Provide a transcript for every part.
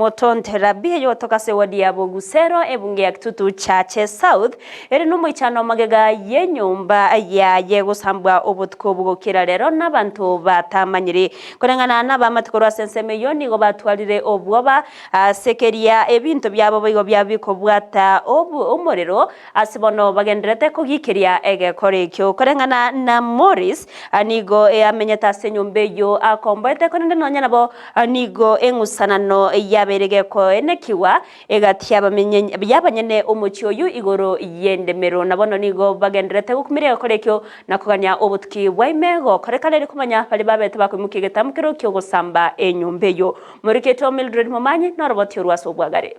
Motontera bi eyotoka ase ewadi ya Bogusero, ebunge ya Kitutu Chache South, ere nomoichano magega y'enyomba yaye gosambwa obotuko bogokira rero nabanto batamanyiri. Koreng'ana nabamate korwa ase ensemo eyio nigo batwarire obwoba ase keria ebinto biabo boigo biabikobwata omorero Ase bono bagendererete kogikeria egekora ekio. Koreng'ana na Morris, nigo amenyete ase enyomba eyio akomboete, korende nonya nabo nigo eng'usanano yabeire gekoenekigwa egati y'abanyene omochie oyio igoro y'endemero. Na bono nigo bagendererete gokumeria egekora ekio na kogania obotuki bwa ime gokorekana erio komanya baria babete bakoimokia egetamokero ki'ogosamba enyomba eyio. Moriketwe Mildred Momanyi noroboti orwo ase obwagare.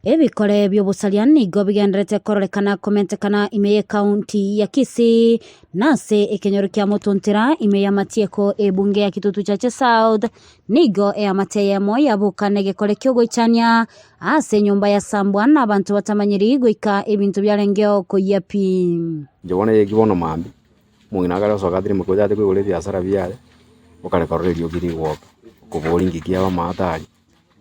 Ebikore bi'obosaria nigo bigendererete kororekana komentekana ime y'Ekaunti ya Kisii na ase ekenyoro kia Motontera ime y'amatieko ebunge ya Kitutu Chache South nigo eamate eyemo yaboka negekore kiogoichania ase enyomba ya sambwa na abanto batamanyiri goika ebinto biarengeo koyia pi. Inche bono eyeki bono mambia, omong'ina akare gosoka atire moka ochate koigora ebiasara biaye, okare korora eriogi rigwoka, okoboria inki kiaba amato aria.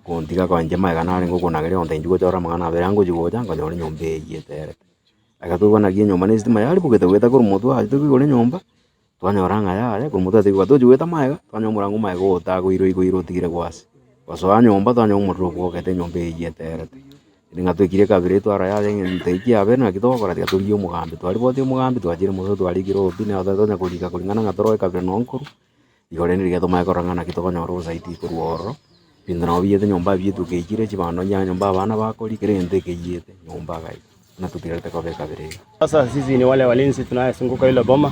Gontiga koa inche magega narenge okonageria onte inchuo gocha orore amang'ana abere angochia gocha nkonyora enyomba eywo eterete. Ekero twaigwanagia enyomba na esitima yaribogete goeta korwa motwe aye tokoigora enyomba, twanyora ng'a yaya korwa motwe ase tochia goeta magega, twanyora omorango magega otagoirwe oigoirwe otigire gwase. Gosoa nyomba twanyora omorero obwogete enyomba eywo eterete. Ere ng'a twekire ekabira etwara yaya eng'encho eki yabere naki togokora tiga torigie omogambi, twaribotia omogambi twachire mosoe twarikire obi nabo tonya korika koringana ng'a toroe ekabira nonye nkorwa. Igo rende riria tomanye korora ng'a naki tokonyora obosaidi korwa ororo, ebinto nabo biyete nyomba bi'etuka echire chibando nchiare nyomba abana bakoria kera egento ekeyete nyomba iga iga, buna totigarete koba ekabira iga. Sasa sisi ni wale walinzi tunayezunguka ile boma,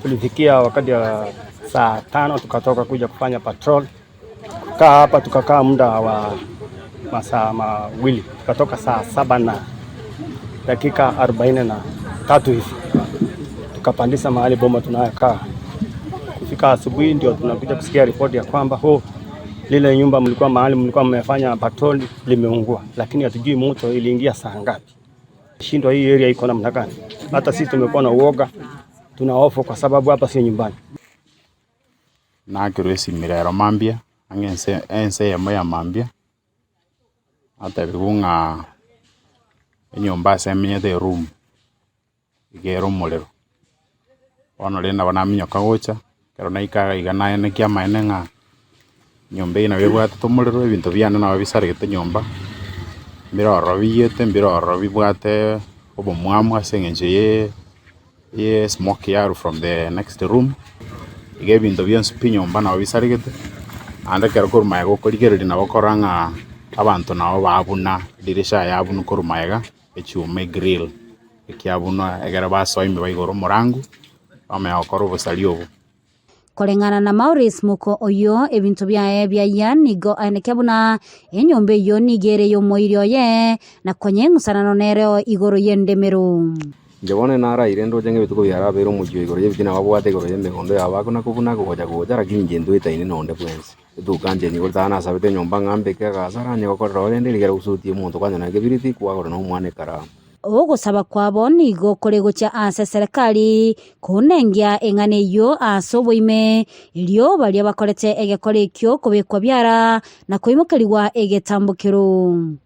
tulifikia wakati wa saa tano tukatoka kuja kufanya patrol, kukaa hapa tukakaa muda wa masaa mawili, tukatoka saa saba na dakika 43 hivi tukapandisha mahali boma tunayokaa. Kufika asubuhi ndio tunakuja kusikia ripoti ya kwamba ho lile nyumba mlikuwa mahali mlikuwa mmefanya patrol limeungua, lakini hatujui moto iliingia saa ngapi. Shindwa hii area iko namna gani? Hata sisi tumekuwa na uoga, tuna hofu kwa sababu hapa sio nyumbani. Nakerwa esimira ero mambia, ang'e ense ense eyemo ya mambia, Natebigwe ng'a enyomba ase emenyete eroom, iga ere omorero. Bono rende nabo naminyoka gocha, ekero naika iga iga naenekia amaene ng'a enyomba eye nabo ebwatete omorero, ebinto biane nabo bisaregete nyomba, mbire ororo biyete, mbire ororo bibwate obomwamu ase eng'encho ye ye smoke yarwa from the next room, iga ebinto bionsi pi nyomba nabo bisaregete, naende ekero korwa magega okorigereria nabo okorora ng'a abanto nabo babuna edirisha yabunwa korwa magega, echuma egrill ekiabunwa egere basoa ime baigore omorango, bamanya gokora obosaria obwo. Koreng'ana na Maurice moko oyio ebinto biaye biayia nigo aenekia buna enyomba eyio nigo ere y'omoiri oye, na konya eng'usanano nereo igoro y'endemero. Inche bono naraire ndoche ng'a ebituko biarabeire omochie o igoro y'ebitina babwate igoro y'emegondo yabo bakona-kobuna gocha-gocha, lakini inche ntoetaine nonde bwensi. Etuka nche nigo tata nasabete enyomba ng'a mbeke agasara onye gokorera oo rende rigera gosuti omonto kwanyora ekebiriti kwagora na omwana ekaramu. Ogosaba kwabo nigo kore gochia ase eserekari konengia eng'ana eyio ase oboime, erio baria bakorete egekora ekio kobekwa biara na koimokerigwa egetambokero.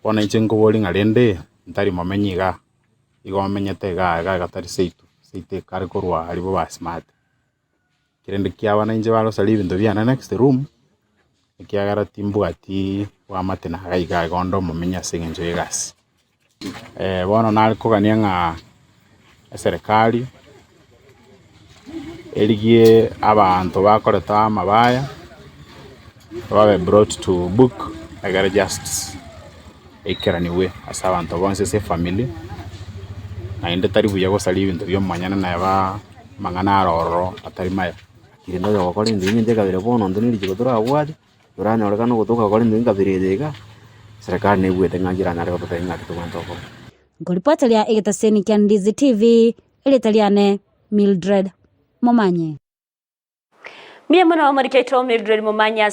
Bono inche nkoboria ng'a rende ntari momenyi igaa, igo omenyete igaa igaa iga tari seito, seito ekare korwa aria bobasimate. Kerende kiaba nainche barosaria ebinto biane next room, ekiagera timbwati oamate na iga iga igo onde omomenyi ase eng'encho ya egasi. Bono nare kogania ng'a eserekari erigie abanto bakoreta amabaya, babe brought to book egere justice eikeranigwe ase abanto bonsi ase efamiri, naende tari buya gosaria ebinto bia omonyene neba. Amang'ana aro ororo atari maya. Rende oyogokora embiro eng'encho ekabere bono intwe ne richiko torabwate, toranyorekane ogotoka gokora embiro enkabere eye iga, serikali nebuete ng'a nkeranyare gototebia ng'aki tobwenerete gokora. Nkoripoteria egetaseni kia Ndizi TV, erieta riane Mildred Momanyi. Mbuya mono omoriki oito Mildred Momanyi ase.